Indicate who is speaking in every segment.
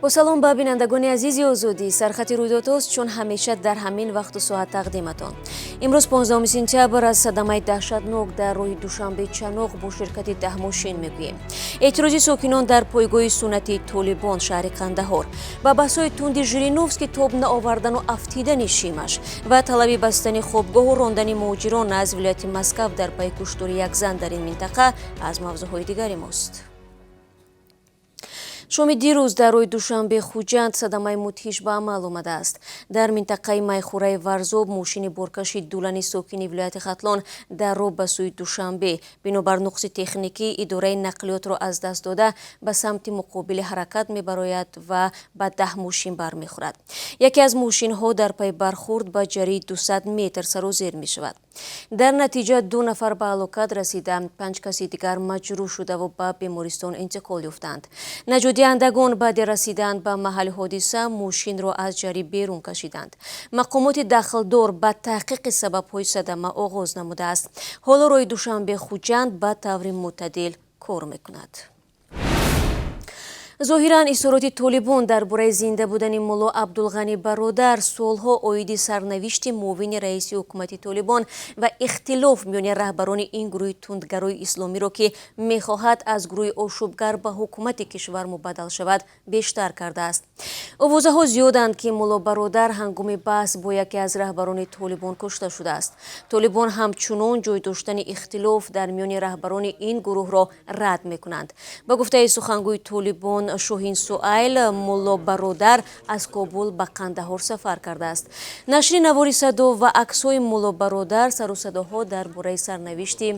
Speaker 1: Бо салом ба бинандагони азизи Озодӣ. Сархати рӯйдодҳост, чун ҳамеша дар ҳамин вақту соат тақдиматон. Имрӯз, 15 сентябр, аз садамаи даҳшатнок дар роҳи Душанбе Чаноқ бо ширкати 10 мошин мегӯем. Эътирози сокинон дар пойгоҳи суннатии Толибон, шаҳри Кандаҳор, ба баҳсҳои тунди Жириновский, тоб наовардану афтидани шимаш ва талаби бастани хобгоҳу рондани муҳоҷирон аз вилояти Москав дар пайи куштори як зан дар ин минтақа аз мавзӯъҳои дигари мост. Шоми дирӯз дар роҳи Душанбе Хуҷанд садамаи мудҳиш ба амал омадааст. Дар минтақаи майхӯраи Варзоб мошини боркаши дулани сокини вилояти Хатлон дар роҳ ба сӯи Душанбе бинобар нуқси техникӣ идораи нақлиётро аз даст дода, ба самти муқобили ҳаракат мебарояд ва ба 10 мошин бармехӯрад. Яке аз мошинҳо дар пайи бархӯрд ба ҷарии 200 метр сарозер мешавад. Дар натиҷа ду нафар ба ҳалокат расида, панҷ каси дигар маҷрӯҳ шудаву ба бемористон интиқол ёфтанд. Наҷотдиҳандагон баъди расидан ба маҳалли ҳодиса мошинро аз ҷарӣ берун кашиданд. Мақомоти дахлдор ба таҳқиқи сабабҳои садама оғоз намудааст. Ҳоло роҳи Душанбе Хуҷанд ба таври мӯътадил кор мекунад. Зоҳиран, изҳороти Толибон дар бораи зинда будани Мулло Абдулғанӣ Бародар суолҳо оиди сарнавишти муовини раиси ҳукумати Толибон ва ихтилоф миёни раҳбарони ин гурӯҳи тундгарои исломиро, ки мехоҳад аз гурӯҳи ошӯбгар ба ҳукумати кишвар мубаддал шавад, бештар кардааст. Овозаҳо зиёданд, ки Мулло Бародар ҳангоми баҳс бо яке аз раҳбарони Толибон кушта шудааст. Толибон ҳамчунон ҷой доштани ихтилоф дар миёни раҳбарони ин гурӯҳро рад мекунанд. Ба гуфтаи сухангӯи Толибон Шоҳин Суайл, Мулло Бародар аз Кобул ба Қандаҳор сафар кардааст. Нашри навори садо ва аксҳои Мулло Бародар сару садоҳо дар бораи сарнавишти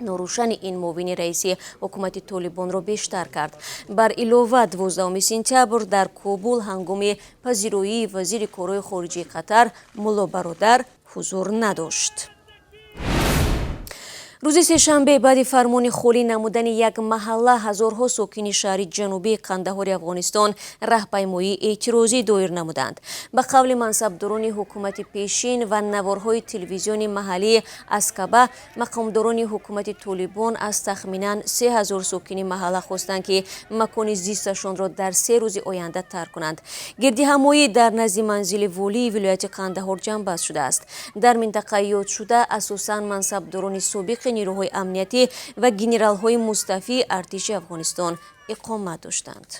Speaker 1: норӯшани ин муовини раиси ҳукумати Толибонро бештар кард. Бар илова, 12 сентябр дар Кобул ҳангоми пазироии вазири корҳои хориҷии Қатар Мулло Бародар ҳузур надошт. Рӯзи сешанбе, баъди фармони холӣ намудани як маҳалла, ҳазорҳо сокини шаҳри ҷанубии Қандаҳори Афғонистон раҳпаймоии эътирозӣ доир намуданд. Ба қавли мансабдорони ҳукумати пешин ва наворҳои телевизиони маҳаллии Аскаба, мақомдорони ҳукумати Толибон аз тахминан 3000 сокини маҳалла хостанд, ки макони зисташонро дар 3 рӯзи оянда тарк кунанд. Гирдиҳамоӣ дар назди манзили волии вилояти Қандаҳор ҷамъбаст шудааст. Дар минтақаи ёдшуда асосан мансабдорони собиқи нерӯҳои амниятӣ ва генералҳои мустаъфии артиши Афғонистон иқомат доштанд.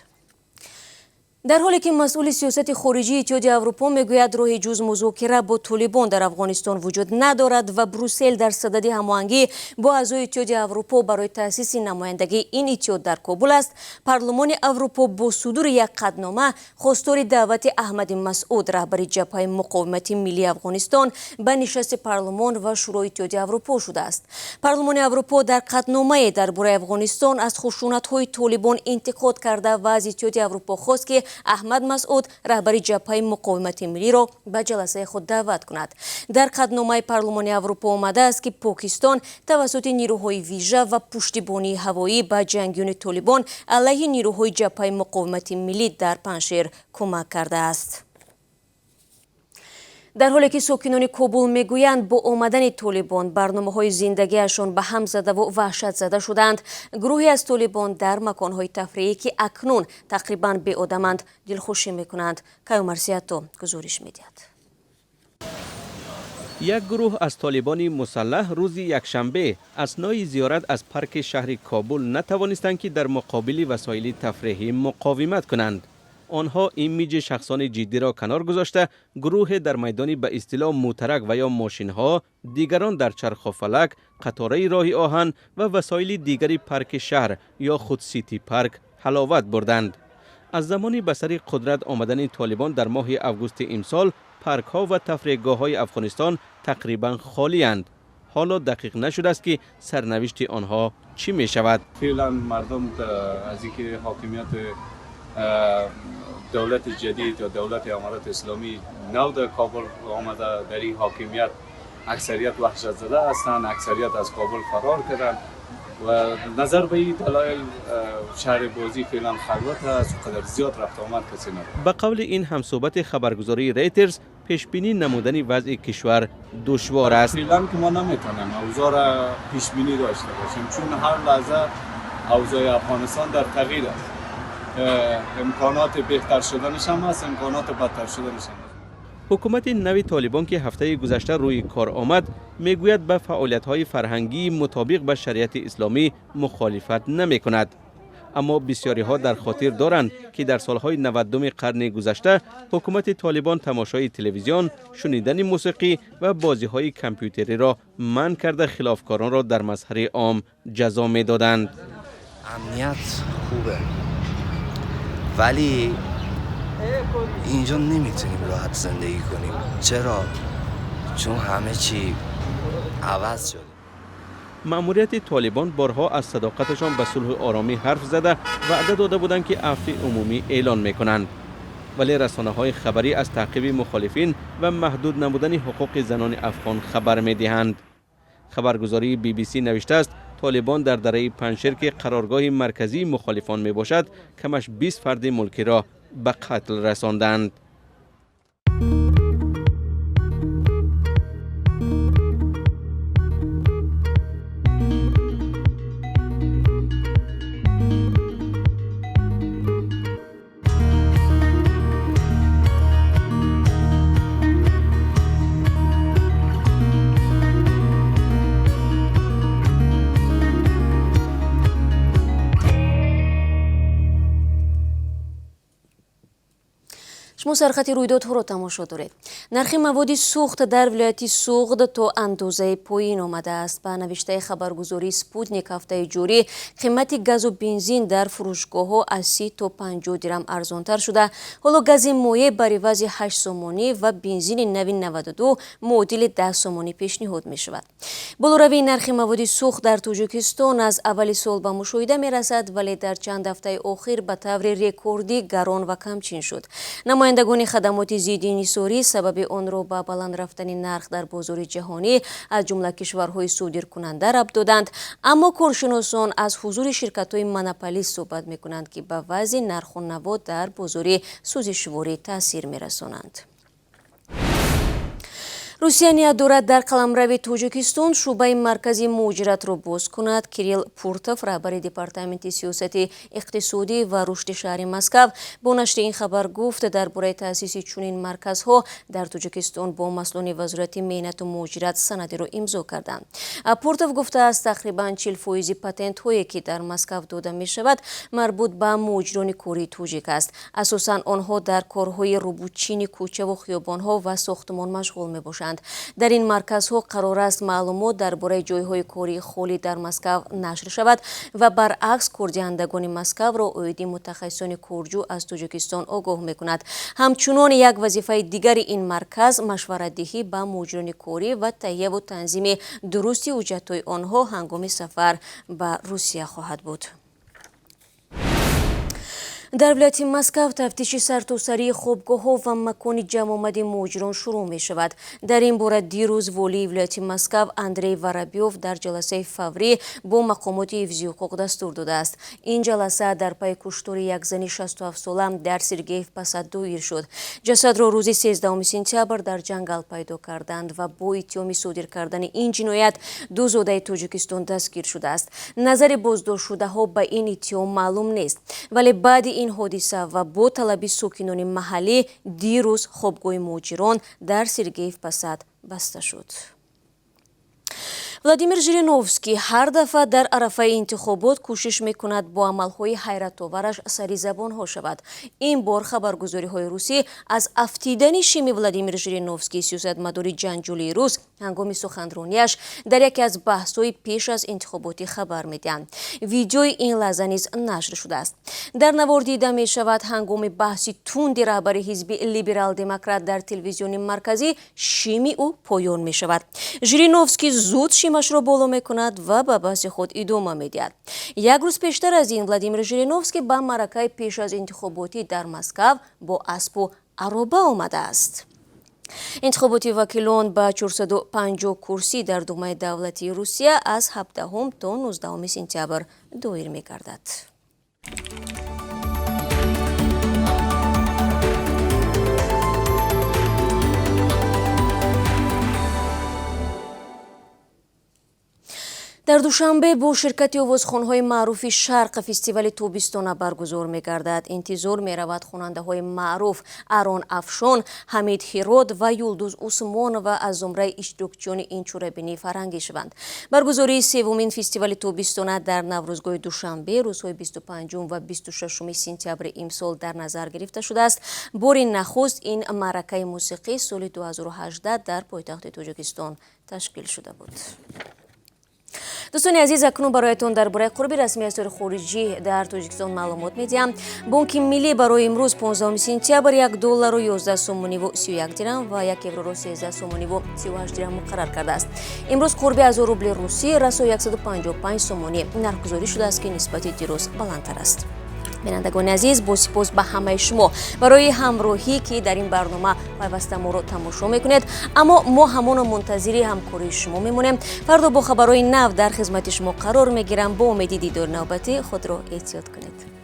Speaker 1: Дар ҳоле ки масъули сиёсати хориҷии Иттиҳоди Аврупо мегӯяд, роҳи ҷуз музокира бо Толибон дар Афғонистон вуҷуд надорад ва Брюссел дар садади ҳамоҳангӣ бо аъзои Иттиҳоди Аврупо барои таъсиси намояндагии ин иттиҳод дар Кобул аст, Парлумони Аврупо бо судури як қатънома хостори даъвати Аҳмади Масъуд, раҳбари Ҷабҳаи муқовимати миллии Афғонистон, ба нишасти парлумон ва Шӯрои Иттиҳоди Аврупо шудааст. Парлумони Аврупо дар қатъномае дар бораи Афғонистон аз хушунатҳои Толибон интиқод карда ва аз Иттиҳоди Аврупо хост, ки Аҳмад Масъуд, раҳбари Ҷабҳаи муқовимати миллиро, ба ҷаласаи худ даъват кунад. Дар қатъномаи Парлумони Аврупо омадааст, ки Покистон тавассути нирӯҳои вижа ва пуштибонии ҳавоӣ ба ҷангиёни Толибон алайҳи нирӯҳои Ҷабҳаи муқовимати миллӣ дар Паншер кӯмак кардааст. Дар ҳоле ки сокинони Кобул мегӯянд, бо омадани Толибон барномаҳои зиндагиашон ба ҳам задаву ваҳшатзада шуданд, гурӯҳе аз толибон дар маконҳои тафриҳӣ, ки акнун тақрибан беодаманд, дилхушӣ мекунанд. Каюмарсиятто гузориш медиҳад.
Speaker 2: Як гурӯҳ аз толибони мусаллаҳ рӯзи якшанбе аснои зиёрат аз парки шаҳри Кобул натавонистанд, ки дар муқобили васоили тафриҳӣ муқовимат кунанд. Онҳо имиҷи шахсони ҷиддиро канор гузошта, гурӯҳе дар майдони ба истилоҳ мӯтарак ва ё мошинҳо, дигарон дар чархофалак, қатораи роҳи оҳан ва васоили дигари парки шаҳр ё худ Сити Парк ҳаловат бурданд. Аз замони ба сари қудрат омадани Толибон дар моҳи августи имсол паркҳо ва тафреҳгоҳҳои Афғонистон тақрибан холианд. Ҳоло дақиқ нашудааст, ки сарнавишти онҳо чӣ мешавад.
Speaker 3: Феълан мардум аз инки ҳокимият دولت جدید یا دولت امارت اسلامی نو در کابل آمده، در این حاکمیت اکثریت وحشت زده هستند. اکثریت از کابل فرار کردند و نظر به این دلایل شهر بازی فعلا خلوت است و قدر زیاد رفت آمد کسی ندارد.
Speaker 2: به قول این همصحبت خبرگزاری ریترز، پیش بینی نمودن وضع کشور دشوار است.
Speaker 3: فعلا که ما نمیتونیم اوضاع را پیش بینی داشته باشیم، چون هر لحظه اوضاع افغانستان در تغییر است. امکانات بهتر شدنش هم هست، امکانات بدتر شدنش هم هست.
Speaker 2: ҳукумати нави Толибон, ки ҳафтаи гузашта рӯи кор омад, мегӯяд ба фаъолиятҳои фарҳангии мутобиқ ба шариати исломӣ мухолифат намекунад. Аммо бисёриҳо дар хотир доранд, ки дар солҳои 90-уми қарни гузашта ҳукумати Толибон тамошои телевизион, шунидани мусиқӣ ва бозиҳои компютериро манъ карда, хилофкоронро дар мазҳари ом ҷазо медоданд.
Speaker 4: Амният хубе, вале инҷо наметунем роҳат зиндагӣ кунем. Чаро? Чун ҳама чӣ иваз шуд.
Speaker 2: Маъмурияти Толибон борҳо аз садоқаташон ба сулҳу оромӣ ҳарф зада, ваъда дода буданд, ки афви умумӣ эълон мекунанд. Вале расонаҳои хабарӣ аз таъқиби мухолифин ва маҳдуд намудани ҳуқуқи занони афғон хабар медиҳанд. Хабаргузории Би-би-си навиштааст, Толибон дар дараи Панҷшер, ки қароргоҳи марказии мухолифон мебошад, камаш 20 фарди мулкиро ба қатл расонданд.
Speaker 1: Шумо сархати рӯйдодҳоро тамошо доред. Нархи маводи сӯхт дар вилояти Суғд то андозаи поин омадааст. Ба навиштаи хабаргузории Спутник, ҳафтаи ҷорӣ қимати газу бензин дар фурӯшгоҳҳо аз 30 то 50 дирам арзонтар шуда, ҳоло гази моеъ бар ивази 8 сомонӣ ва бензини нави 92 муодили 10 сомонӣ пешниҳод мешавад. Болоравии нархи маводи сӯхт дар Тоҷикистон аз аввали сол ба мушоҳида мерасад, вале дар чанд ҳафтаи охир ба таври рекордӣ гарон ва камчин шуд. Намояндагони хадамоти зидди инҳисорӣ сабаби онро ба баланд рафтани нарх дар бозори ҷаҳонӣ, аз ҷумла кишварҳои содиркунанда, рабт доданд. Аммо коршиносон аз ҳузури ширкатҳои монополист суҳбат мекунанд, ки ба вазъи нарху наво дар бозори сӯзишворӣ таъсир мерасонанд. Русия ният дорад дар қаламрави Тоҷикистон шӯъбаи маркази муҳоҷиратро боз кунад. Кирилл Пуртов, раҳбари департаменти сиёсати иқтисодӣ ва рушди шаҳри Москав, бо нашри ин хабар гуфт, дар бораи таъсиси чунин марказҳо дар Тоҷикистон бо масъулони Вазорати меҳнату муҳоҷират санадеро имзо карданд. Пуртов гуфтааст, тақрибан 40 фоизи патентҳое, ки дар Москав дода мешавад, марбут ба муҳоҷирони кории тоҷик аст. Асосан онҳо дар корҳои рубучини кӯчаву хиёбонҳо ва сохтмон машғул мебошанд. Дар ин марказҳо қарор аст маълумот дар бораи ҷойҳои кории холӣ дар Москав нашр шавад ва баръакс кордиҳандагони Москавро оиди мутахассисони корҷӯ аз Тоҷикистон огоҳ мекунад. Ҳамчунон як вазифаи дигари ин марказ машваратдиҳӣ ба муҳоҷирони корӣ ва таҳияву танзими дурусти ҳуҷҷатҳои онҳо ҳангоми сафар ба Русия хоҳад буд. Дар вилояти Москав тафтиши сартосарии хобгоҳҳо ва макони ҷамъомади муҳоҷирон шурӯъ мешавад. Дар ин бора дирӯз волии вилояти Москав Андрей Воробьёв дар ҷаласаи фаврӣ бо мақомоти ҳифзи ҳуқуқ дастур додааст. Ин ҷаласа дар пайи куштори як зани 67-сола дар Сергеев Посад доир шуд. Ҷасадро рӯзи 13 сентябр дар ҷангал пайдо карданд ва бо иттиҳоми содир кардани ин ҷиноят ду зодаи Тоҷикистон дастгир шудааст. Назари боздоштшудаҳо ба ин иттиҳом маълум нест, вале баъди ин ҳодиса ва бо талаби сокинони маҳаллӣ дирӯз хобгоҳи муҳоҷирон дар Сергеев Посад баста шуд. Владимир Жириновский ҳар дафъа дар арафаи интихобот кӯшиш мекунад бо амалҳои ҳайратовараш сари забонҳо шавад. Ин бор хабаргузориҳои русӣ аз афтидани шими Владимир Жириновский, сиёсатмадори ҷанҷолии рус, ҳангоми суханронияш дар яке аз баҳсҳои пеш аз интихоботӣ хабар медиҳанд. Видеои ин лаҳза низ нашр шудааст. Дар навор дида мешавад, ҳангоми баҳси тунди раҳбари ҳизби либерал-демократ дар телевизиони марказӣ шими ӯ поён мешавад. Жириновский зуд шимашро боло мекунад ва ба баҳси худ идома медиҳад. Як рӯз пештар аз ин Владимир Жириновский ба маъракаи пеш аз интихоботӣ дар Москав бо аспу ароба омадааст. Интихоботи вакилон ба 450 курсӣ дар Думаи давлатии Русия аз 17 то 19 сентябр доир мегардад. Дар Душанбе бо ширкати овозхонҳои маъруфи Шарқ фестивали тобистона баргузор мегардад. Интизор меравад, хонандаҳои маъруф Арон Афшон, Ҳамид Ҳирод ва Юлдуз Усмонова аз зумраи иштирокчиёни ин чорабинии фарҳангӣ шаванд. Баргузории севумин фестивали тобистона дар Наврӯзгоҳи Душанбе рӯзҳои 25 ва 26 сентябри имсол дар назар гирифта шудааст. Бори нахуст ин маъракаи мусиқӣ соли 2018 дар пойтахти Тоҷикистон ташкил шуда буд. Дӯстони азиз, акнун бароятон дар бораи қурби расмии асъори хориҷӣ дар Тоҷикистон маълумот медиҳам. Бонки Миллӣ барои имрӯз, 15 сентябр, 1 доллару 11 сомониву 31 дирам ва 1 евроро 13 сомониву 38 дирам муқаррар кардааст. Имрӯз қурби 1000 рубли русӣ расо 155 сомонӣ нархгузорӣ шудааст, ки нисбати дирӯз баландтар аст. Бинандагони азиз, бо сипос ба ҳамаи шумо барои ҳамроҳӣ, ки дар ин барнома пайваста моро тамошо мекунед. Аммо мо ҳамоно мунтазири ҳамкории шумо мемонем. Фардо бо хабарҳои нав дар хизмати шумо қарор мегирам. Бо умеди дидори навбатӣ, худро эҳтиёт кунед.